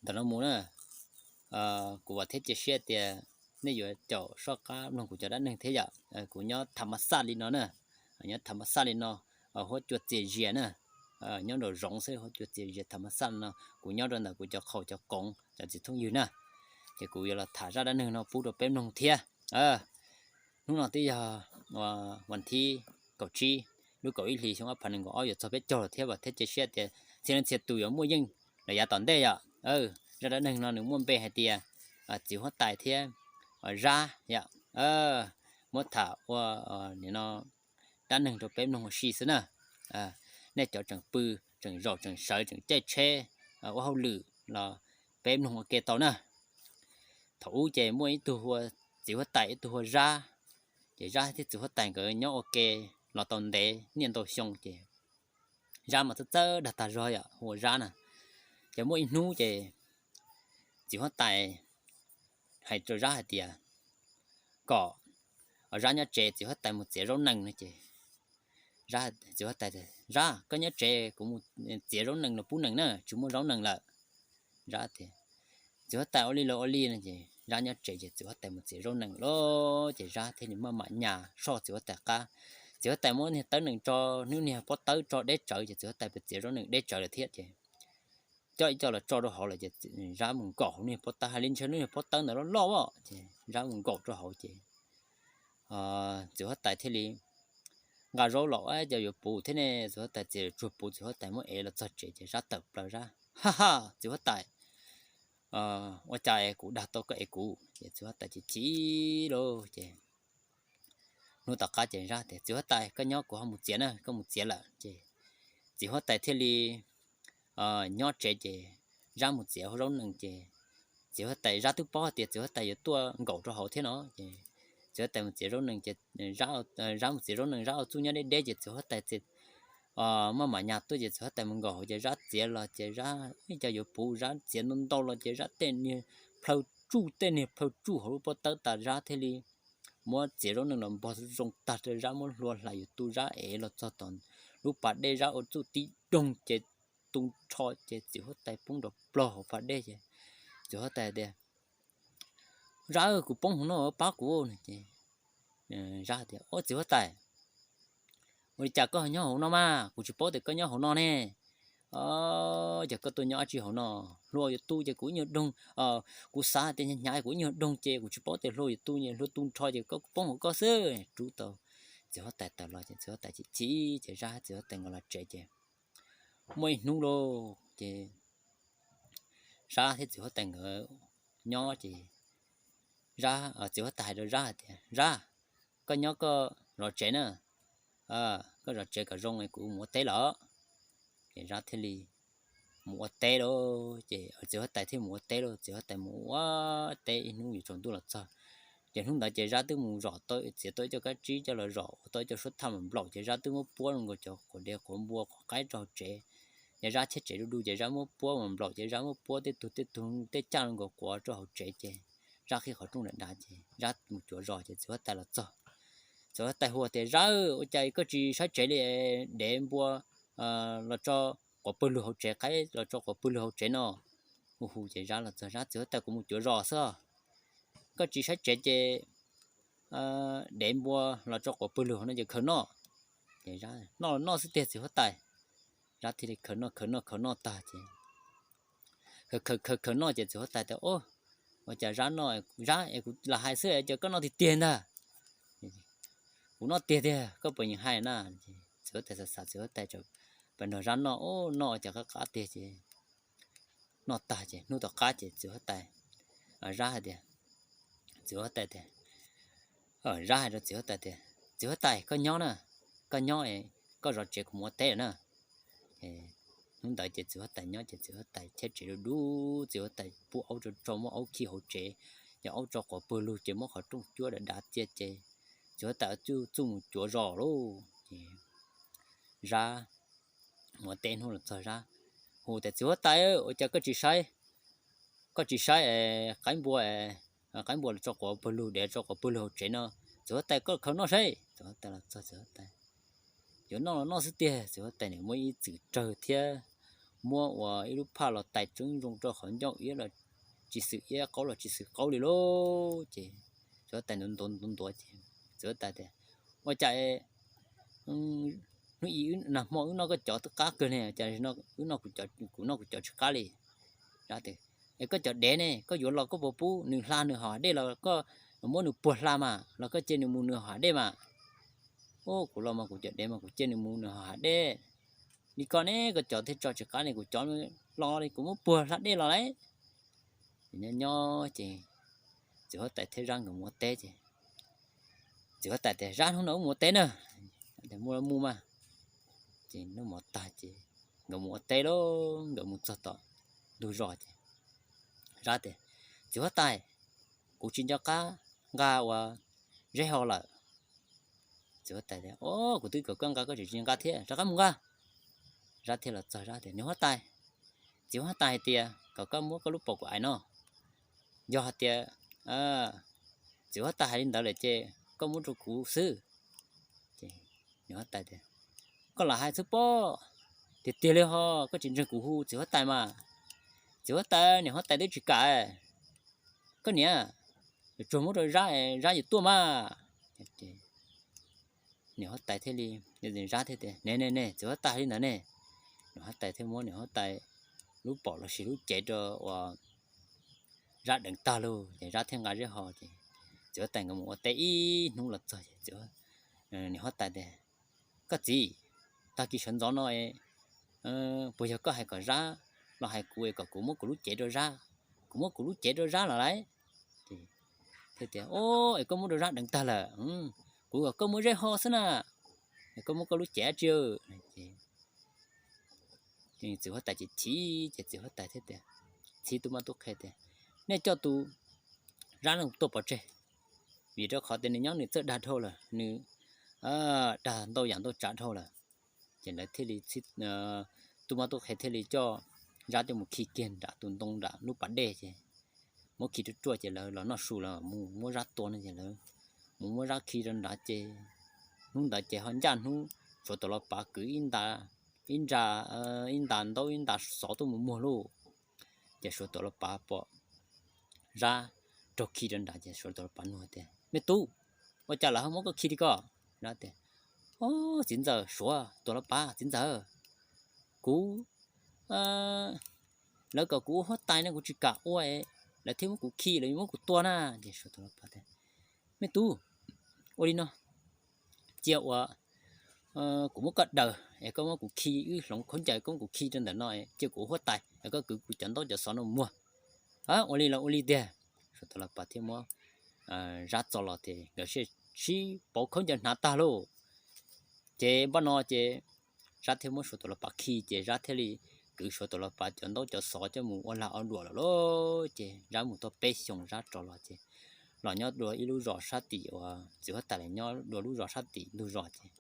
Tam no mus na, kuv vam thiab cia siab tias nej yuav caum soj qab mloog kuv cov dab neeg thiab yom. Kuv nyob tham mas xaj li no na, nyob tham mas xaj li no, huab cua txias zias na, nyob nraum zoov xwb, huab cua txias zias tham mas xaj li no. Kuv nyob rau ntawm kuv cov qhaus cov koov cov txiv thooj ywg na, ces kuv yuav los tham zaj dab neeg no pub rau peb mloog thiab. Hnub no twb yog vas thib kaum tsib lub kaum ib hlis xyoo ob phav nees nkaum ob yuav txog peb caug lawm thiab, vam thiab cia siab tias txhia leej txhia tus yuav muaj yeej los yav tom ntej yom. Zaj dab neeg no nws muaj npe hais tias txiv huab tais thiab zab yom. Muab tham ua nim no dab neeg rau peb mloog ua si xwb na. Nej cov tseem pw, tseem zaum tseem sawv tseem caij tsheb ua hauj lwm los peb mloog ua ke tau na. Thaum ub ces muaj ib tug hu ua txiv huab tais, ib tug hu ua zab. Ces zab thiab txiv huab tais nkawd nyob ua ke los tau ntev niaj ntau xyoo ces zab mas txawj txawj dag tag zog yom, hu ua zab na. Ces muaj ib hnub ces txiv huab tais hais rau zab hais tias kom zab nyob tsev, txiv huab tais mus txiav zaub nees no ces txiv huab tais tias, Zab, koj nyob tsev, kuv mus txiav zaub nees los pub nees na, tsis muaj zaub nees lawm. Zab tias, Txiv huab tais, ua li los ua li no ces zab nyob tsev ces txiv huab tais mus txiav zaub nees lawm ces zab thiaj li maj mam nyas soj txiv huab tais qab. Txiv huab tais muab niag tawb nees tso, hnub niag pob tawb tso deb tsawv ces txiv huab tais pw txiav zaub nees deb tsawv lawm thiab ces coj ib co los tso rau hauv lawm ces zab mus nkaum hauv niag pob tawb, hais li ntshe lub niag pob tawb ntawd loj loj ces zab mus nkaum rau hauv ces txiv huab tais thiaj li nqa zaub los, Ua cas yuav puv thiab ne? Txiv huab tais txiav tsuag puv, txiv huab tais muab ev los txog tsev ces zab tawm plaws, zab, Ha ha, txiv huab tais, ua cas kuv dag tau koj ev kuv? Ces txiv huab tais chim chim lauj ces hnub tom qab ces zab tias, Txiv huab tais, koj nyob, kuv ho mus txiav na, koj mus txiav lawm. Ces txiv huab tais thiaj li nyob tsev ces zab mus txiav hauv zaub nees ces txiv huab tais, zab twb paub tias txiv huab tais yuav tuaj nkaum rau hauv thiab no ces txiv huab tais mus txiav zaub nees ces zab mus txiav zaub nees, zab ua txuj nyob deb deb ces txiv huab tais maj mam nyas tuaj ces txiv huab tais mus nkaum hauv ces zab txiav los ces zab ib co yuav puv, zab txiav ntau ntau los ces zab tej niag plhaw tsuj tej niag plhaw tsuj hauv lub pob tawb tas, zab thiaj li muab txiav zaub nees los npog zoo tag rau zab, muab hlua hlais yuav tu, zab ev los txog tom lub pas dej, zab ua txuj tib doog ces tu nrho ces txiv huab tais poob nrov plog hauv pas dej ces txiv huab tais tias, Zab, kuv poob hauv no, pab kuv no ces zab tias, Ua, txiv huab tais, ua li cas koj nyob hauv no mas kuv tsis paub tias koj nyob hauv no ne. Ces koj tuaj nyob dab tsi hauv no? Hlua yuav tu ces kuv ib nyuag doog, kuv xav tias hnyav hnyav kuv ib nyuag doog ces kuv tsis paub tias hlua yuav tu, hlua tu nrho ces koj poob hauv koj xwb. Rub tau txiv huab tais tawm los ces txiv huab tais chim chim ces zab txiv huab tais nkawd los tsev ces muaj ib hnub lauj ces zab thiab txiv huab tais nkawd nyob ces zab, txiv huab tais hais rau zab hais tias, Zab, koj nyob koj zov tsev na, koj zov tsev kom zoo es kuv mus ua teb lawm. Ces zab thiaj li mus ua teb lauj ces txiv huab tais thiaj mus ua teb lauj. Txiv huab tais mus ua teb ib hnub yuav tsaus ntuj los txog. Ces hnub ntawd ces zab twb mus zom tau, txiav tau ib co kab tsib coj los zom ua tau ib co suab thaj mas nplaum ces zab twb muab puab nkaus cov quav dev quav npua quav qaib rau hauv tsev. Ces zab cheb tsev du du ces zab muab puab mas nplaum ces zab muab puab tej tug tej tug tej caj nkaus quav rau hauv tsev ces zab qhib qhov rooj dav dav ces zab mus cuav zos ces txiv huab tais los txog. Txiv huab tais hu tias, Zab, ua cas koj tsis saib tsev li, dev npua los tso quav pawg lug hauv tsev, qaib los tso quav pawg lug hauv tsev no? Hu hu ces zab los txog, Zab, txiv huab tais, kuv mus cuav zos xwb. Koj tsis saib tsev ces dev npua los tso quav pawg lug hauv no ces khaws noj. Ces zab, Noj los noj xwb tiag txiv huab tais. Zab thiaj li khaws noj khaws noj khaws noj tag ces khaws khaws khaws noj ces txiv huab tais tias, Ua cas zab noj, zab es kuv lam hais xwb es cas koj noj tiag tiag ntag? Kuv noj tiag tiag, koj puas nyeem hais na? Txiv huab tais xav xav, txiv huab tais tseem pas nrog zab noj, noj cas qab qab tiag ces noj tag ces hnub tom qab ces txiv huab tais, zab hais tias, txiv huab tais tias, zab hais rau txiv huab tais tias, Txiv huab tais, koj nyob na, koj nyob, koj zov tsev kuv mus ua teb lawm na. Hnub ntawd ces txiv huab tais nyob ces txiv huab tais cheb tsev du du, txiv huab tais pub aub tso tso muab aub khi hauv tsev, yog aub tso quav pawg lug ces muab qhov rooj cuab dav dav txias ces txiv huab tais txuj txuj mus cuav zos lauj. Ces zab mus ua teb hnub los txog zab hu tias, Txiv huab tais, ua cas koj tsis saib, koj tsis saib qaib npua, qaib npua los tso quav pawg lug, dev tso quav pawg lug hauv tsev no? Txiv huab tais, koj khaws noj saib. Txiv huab tais los txog, txiv huab tais, Yuav noj los noj xwb tiag. Txiv huab tais nws muab ib txwm rawg thiab muab ua ib lub phaj los tais tseeb zoo rau qhov ncauj iab los tsis xwm iab, qaub los tsis xwm qaub li lauj. Ces txiv huab tais ntuav ntuav ntuav ntuav ces txiv huab tais tias, Ua cas hnub i nag hmo wb noj koj cov twb qab kawg ne, cas wb noj kuv cov tsis qab li? Es koj cov dev ne, koj yuav los koj puas pub nws hla nws hom hav dej los koj muab nws puag hla mas, los koj cia nws mus nws hom hav dej mas? Kuv los mas kuv cov dev mas kuv cia nws mus nws hom hav dej. Li koj ne koj cov thiaj tso tsis qab ne, kuv cov los li kuv muab puag hla dej los lauj. Nyob nyob ces txiv huab tais thiab Zab nkawd mus ua teb ces txiv huab tais tias, Zab, hnub no wb mus ua teb na. Mus los mus mas. Ces noj mov tag ces nkawd mus ua teb lauj. Nkawd mus txog tom ntug zos ces Zab tias, Txiv huab tais, kuv tsis nco qab nqa ua zeb ho lawm. Txiv huab tais tias, Kuv twb kom koj nqa koj tseem tsis nqa thiab, rov qab mus nqa. Zab thiaj los txog Zab tias, Niam huab tais, txiv huab tais hais tias kom koj muab koj lub paum kuv ais no. Yog hais tias txiv huab tais hais li ntawd lawm ces koj muab rau kuv xwb. Niam huab tais tias, Koj lam hais xwb pob, tiag tiag li ho koj tsis ntseeg kuv hu txiv huab tais mas. Txiv huab tais, niam huab tais twb tsis kam. Koj niam, yuav tsuag muab rau Zab, Zab yuav tuaj mas. Niam huab tais thiaj li, Zab thiaj tias, Ne ne ne, txiv huab tais li ntawd ne. Niam huab tais thiaj muab niam huab tais lub paum los sis lub cev rau uas Zab deev tag lauj, ces Zab thiaj nqa zeb ho ces txiv huab tais nkawd mus ua teb ib hnub los txog ces niam huab tais tias, Koj txiv, tag kis sawv ntxov no puas yog koj hais kom Zab los hais kuv es kom kuv muab kuv lub cev rau Zab? Kuv muab kuv lub cev rau Zab los lauj. Thiaj tias, Es koj muab rau Zab deev tag lawm, kuv kom koj muab zeb ho xwb na, es koj muab koj lub cev dab tsi? Txiv huab tais chim chim ces txiv huab tais thiaj tias, txib tub mab tub qhe tias, Nej coj tus Zab no tuaj pov tseg, vim rau qhov tias nws nyob nws txawj dag dhau lawm, nws dag ntau yam ntau tsav dhau lawm. Ces lawv thiaj li, tub mab tub qhe thiaj li coj Zab coj mus khi kiag nram tus ntoo nram lub pas dej ces muab khi ruaj ruaj ces lawv los noj su los mus muab Zab tua no ces lawv mus muab Zab khi rau nrad ces hnub ntawd ces ho ncaj hnub Suav Tuam Los Pav kwv ib nta, ib nra, ib nta ntaub ib nta xov tuaj mus muag lauj. Ces Suav Tuam Los Pav pom Zab raug khi rau nrad ces Suav Tuam Los Pav nug tias, Me tub, ua cas lawv ho muab koj khi li ko? Zab tias, Ob, txiv ntxawm Suav Tuam Los Pav, txiv ntxawm, kuv, lawv kom kuv ua huab tais no kuv tsis kam ua, lawv thiaj muab kuv khi, lawv muab kuv tua na. Ces Suav Tuam Los Pav tias, Me tub, ua li no, cia ua kuv muab koj daws es koj muab kuv khi, wb hloov khaub ncaws koj muab kuv khi rau ntawm no, cia kuv ua huab tais es koj kwv kuv cov ntaub cov xov no muag. Ua li los ua li tiag. Suav Tuam Los Pav thiaj muab Zab txo los ces nkawd sib pauv khaub ncaws hnav tag lauj. Ces npaj no ces Zab thiaj muab Suav Tuam Los Pav khi ces Zab thiaj li kwv Suav Tuam Los Pav cov ntaub cov xov coj mus ua lag ua luam lawm lauj. Ces Zab mus tau peb xyoos Zab rov los ces los nyob dua ib lub zos sab tim uas txiv huab tais lawv nyob dua lub zos sab tim ntug zos ces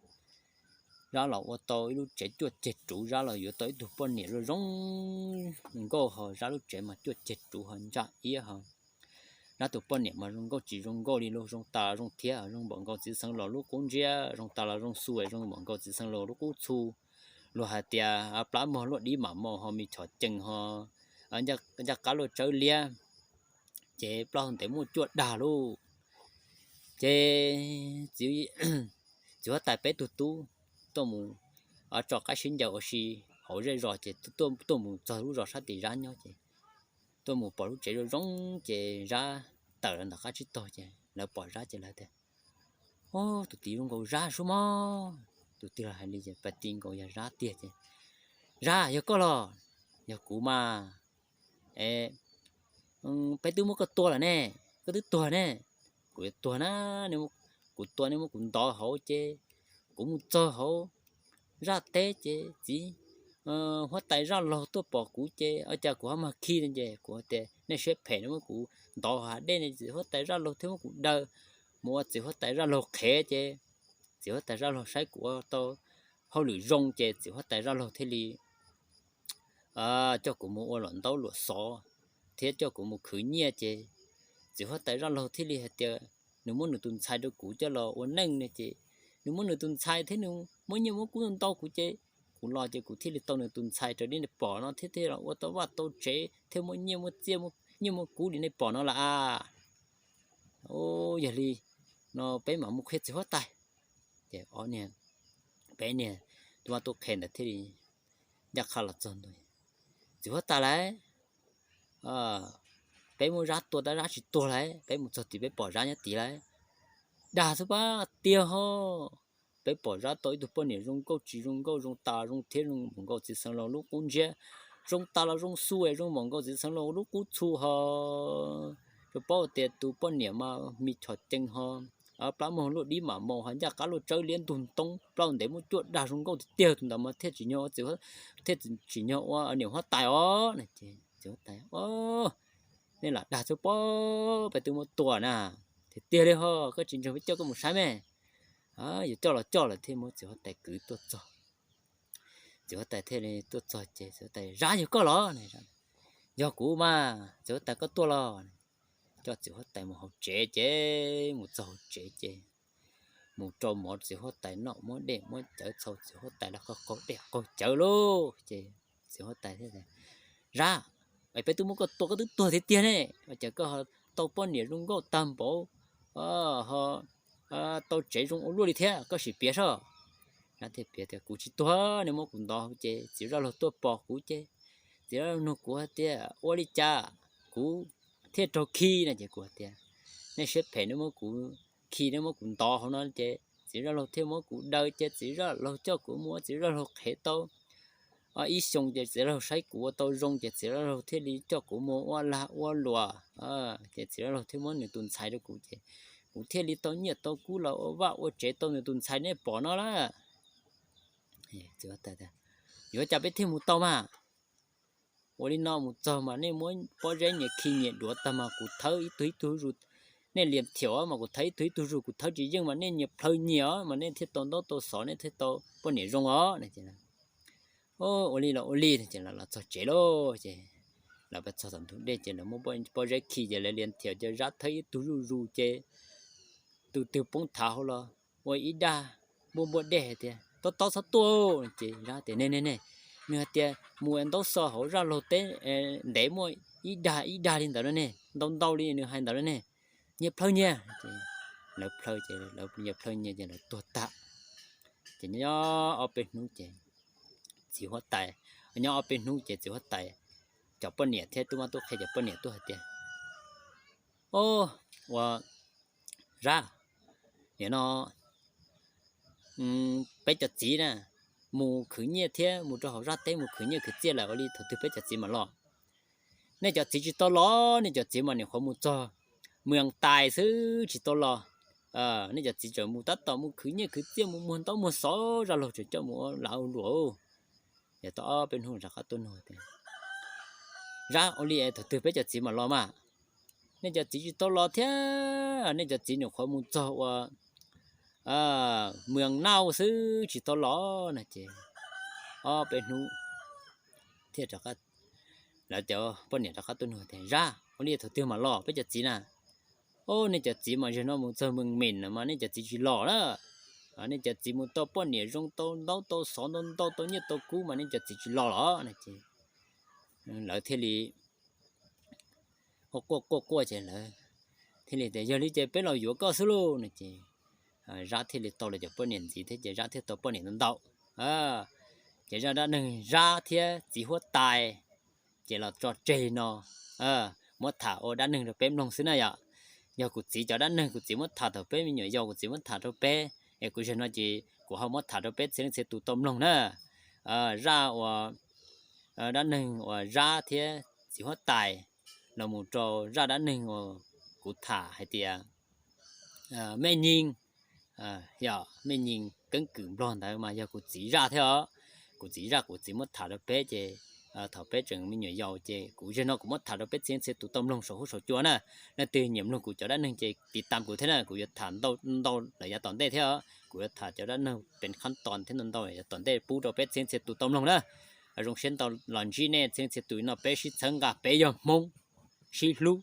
Zab los ua tau ib lub tsev cuaj ceg ruv, Zab los yuav tau ib tug poj niam zoo zoo nkauj ho Zab lub tsev mas cuaj ceg ruv ho ntsaj iab ho Zab tus poj niam mas zoo nkauj tsis zoo nkauj li los zoo tas zoo thiab, zoo npaum nkaus txiv xeev laus lub qub ntsiab, zoo tas los zoo xu zoo npaum nkaus txiv xeev laus lub qub txhu. Luag hais tias plab mog luaj dib mam mos ho me chom cees ho ncaj qab luaj tsawb liab, ces plaub hau ntev muaj cuaj dag lauj. Ces txiv huab tais peb tug tub tuaj mus tso qaib sib ncaws ua si hauv zej zos ces tuaj mus txog lub zos sab tim Zab nyob ces tuaj mus pom lub tsev zoo zoo ces Zab tawm los ntawm qab tsib taug ces lawv pom Zab ces lawv tias, Ob, tus tij zoo nkaus Zab sub mog. Tus tij los hais li ces pab tij nkaus yog Zab tiag ces, Zab, yog koj los? Yog kuv mas. Peb twb muab koj tua lawm ne, koj twb tuag ne. Kuv yuav tuag na, kuv tua nej muab kuv ntov hauv ces kuv mus txog hauv zaj teb ces txiv huab tais zaj laug tuaj pom kuv ces ua cas kuv ho mag khi no ces kuv tias nej siab phem no muab kuv ntov hav dej ne, txiv huab tais zaj laug thiaj muab kuv daws mus ua txiv huab tais zaj laug qhev ces txiv huab tais zaj laug saib kuv ua tau hauj lwm zoo ces txiv huab tais zaj laug thiaj li coj kuv mus ua luam ntaub luam xov thiab coj kuv mus khwv nyiaj ces txiv huab tais zaj laug thiaj li hais tias nws muab nws tus ntxhais rau kuv coj los ua neej no ces nws muab nws tus ntxhais thiab nws muab nyiaj muab kub ntau kuv ces kuv los ces kuv thiaj li tau nws tus ntxhais raws li nej pom no thiab thiaj los ua tau vaj tau tsev thiab muaj nyiaj muaj txiaj, nyiaj muaj kub li nej pom no lawm a. Yog li no peb mam mus qhia txiv huab tais. Ces ob niag, peb niag tub mab tub qhe ntawd thiaj li ncaj qha los txog ntua. Txiv huab tais lauj, peb muab Zab tua tab Zab tsis tuag lauj, peb mus txog tid peb pom Zab nyob tid lauj. Dag xwb pab, tiag ho. Peb pom Zab tau ib tug poj niam zoo nkauj tsis zoo nkauj, zoo tas zoo thiab zoo npaum nkaus txiv xeev laus lub qub ntsiab, zoo tas los zoo xu, zoo npaum nkaus txiv xeev laus lub qub txhu ho. Tsuas paub tias tus poj niam mas me chom cees ho, plab muag luaj dib mam maus ho, ncaj qab luaj tsawb liab ntug ntoo, plaub ntev muaj cuaj dag zoo nkauj tiag tiag, tus ntawd mas thiaj tsim nyog ua txiv, thiaj tsim nyog ua niam huab tais os. Ces txiv huab tais, nej lam dag xwb pab, peb twb muab tua na. Tiag tiag li ho, koj tsis ntseeg peb coj koj mus saib me. Yuav coj los coj lawm thiaj muab txiv huab tais kwv tuaj txog. Txiv huab tais thiaj li tuaj txog ces txiv huab tais, Zab, yog koj los? Yog kuv mas. Txiv huab tais, koj tuaj los? Coj txiv huab tais mus hauv tsev ces mus txog hauv tsev ces mus rau mov txiv huab tais noj, muab dej muab cawv txhau txiv huab tais los qaug qaug dej qaug cawv lauj. Ces txiv huab tais thiaj, Zab, es peb twb muab koj tua koj twb tuag tiag tiag ne, ua cas koj ho tau poj niam zoo nkauj tag npaum, ho tau tsev zoo ua luaj li thiab, koj sim piav soj. Zab thiaj piav tias, Kuv tsis tuag, nej muab kuv ntov hauv ces txiv zaj laug tuaj pom kuv ces txiv zaj laug nug kuv hais tias ua li cas kuv thiaj raug khi no ces kuv hais tias, nej siab phem, nej muab kuv khi, nej muab kuv ntov hauv no ces txiv zaj laug thiaj muab kuv daws ces txiv zaj laug coj kuv mus ua txiv zaj laug qhev tau ib xyoos ces txiv zaj laug saib kuv ua tau zoo ces txiv zaj laug thiaj li coj kuv mus ua lag ua luam, ces txiv zaj laug thiaj muab nws tus ntxhais rau kuv ces kuv thiaj li tau nyiaj tau kub los ua vaj ua tsev tau nws tus ntxhais nej pom no lawm. Yuav cas peb thiaj mus tau mas. Ua li no mus txog mas nej muab pob zeb nyias khi nyias duav tag mas kuv thawb ib tug ib tug zus, nej lias thiaum mas kuv thawb ib tug ib tug zus, kuv thawb tsis yeej mas nej nyias plhaw nyias os mas nej thiaj tau ntaub tau xov, nej thiaj tau poj niam zoo os. Ua li los ua li ces los txog tsev lauj ces lawv pab txog tom ntug dej ces lawv muab pob zeb khi ces lawv lias thiaum ces Zab thawb ib tug zuj zus ces tus twg poob thav hauv los ua ib dag npuaj npuaj dej hais tias, Tob tob txhob tuaj. Ces Zab tias, Ne ne ne, nws hais tias mus ntaub xov hauv zaj laug teb ntev muaj ib dag ib dag li ntawd na ne, ntau ntau li nws hais ntawd na ne, nyias plhaw nyias. Lawv plhaw ces lawv nyias plhaw nyias ces lawv tuag tag. Ces nyob ob peb hnub ces txiv huab tais, nyob ob peb hnub ces txiv huab tais cov poj niam thiab tub mab tub qhe cov poj niam tuaj hais tias, Au, ua Zab, nim no peb cov txiv na mus khwv nyiaj thiab mus rau hauv zaj teb mus khwv nyiaj khwv txiaj lawm, ua li thaum twg peb cov txiv mam los? Nej cov txiv tsis tau los, nej cov txiv mas nim qhuav mus txog Mws Tais xwb tsis tau los. Nej cov txiv tseem mus tab tom mus khwv nyiaj khwv txiaj mus muag ntaub muag xov, zaj laug tseem coj mus ua lag ua luam. Yog tau ob peb hnub rov qab tuaj nug tias, Zab, ua li thaum twg peb cov txiv mam los mas? Nej cov txiv tsis tau los thiab, nej cov txiv nim qhuav mus txog ua Mws Naj xwb tsis tau los no ces ob peb hnub thiaj rov qab, lawv cov poj niam rov qab tuaj nug tias, Zab, ua li thaum twg mam los peb cov txiv na? Au, nej cov txiv mas zaum no mus txog Mws Mis no mas nej cov txiv tsis los na. Nej cov txiv mus tau poj niam zoo, tau ntaub tau xov ntau ntau, tau nyiaj tau kub mas nej cov txiv tsis los los no ces lawv thiaj li quaj quaj quaj quaj ces lawv thiaj li tias, Yog li ces peb los yuav koj xwb lauj no ces Zab thiaj li tau lawv cov poj niam ntxiv thiab ces Zab thiaj tau poj niam ntau ntau. Ces zaj dab neeg Zab thiab txiv huab tais ces los tso tseg no, muab tham ua dab neeg rau peb mloog xwb na yom. Yog kuv txiv cov dab neeg kuv txiv muab tham thaum peb me nyuam yaus kuv txiv muab tham rau peb, es kuv zaum no ces kuv ho muab tham rau peb txhia leej txhia tus tau mloog na. Zaj uas dab neeg uas Zab thiab txiv huab tais los mus rau zaj dab neeg uas kuv tham hais tias Mej Nyeej, yog Mej Nyeej keeb kwm Nplog ntawd mas yog kuv txiv zaj thiab os. Kuv txiv zaj kuv txiv muab tham rau peb ces thaum peb tseem me nyuam yaus ces kuv zaum no kuv muab tham rau peb txhia leej txhia tus tau mloog saum huab saum cua na. Leej twg nyiam mloog kuv cov dab neeg ces tiv tam kuv thiab na, kuv yuav tham ntau ntau lawm yav tom ntej thiab os. Kuv yuav tham cov dab neeg pes qhab tos thiab ntau ntau yav tom ntej pub rau peb txhia leej txhia tus tau mloog na. Zoo siab ntau los ntsib nej txhia leej txhia tus no, peb sib txhawb nqa, peb yog Hmoob, sib hlub.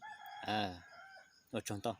Ua tsaug ntau.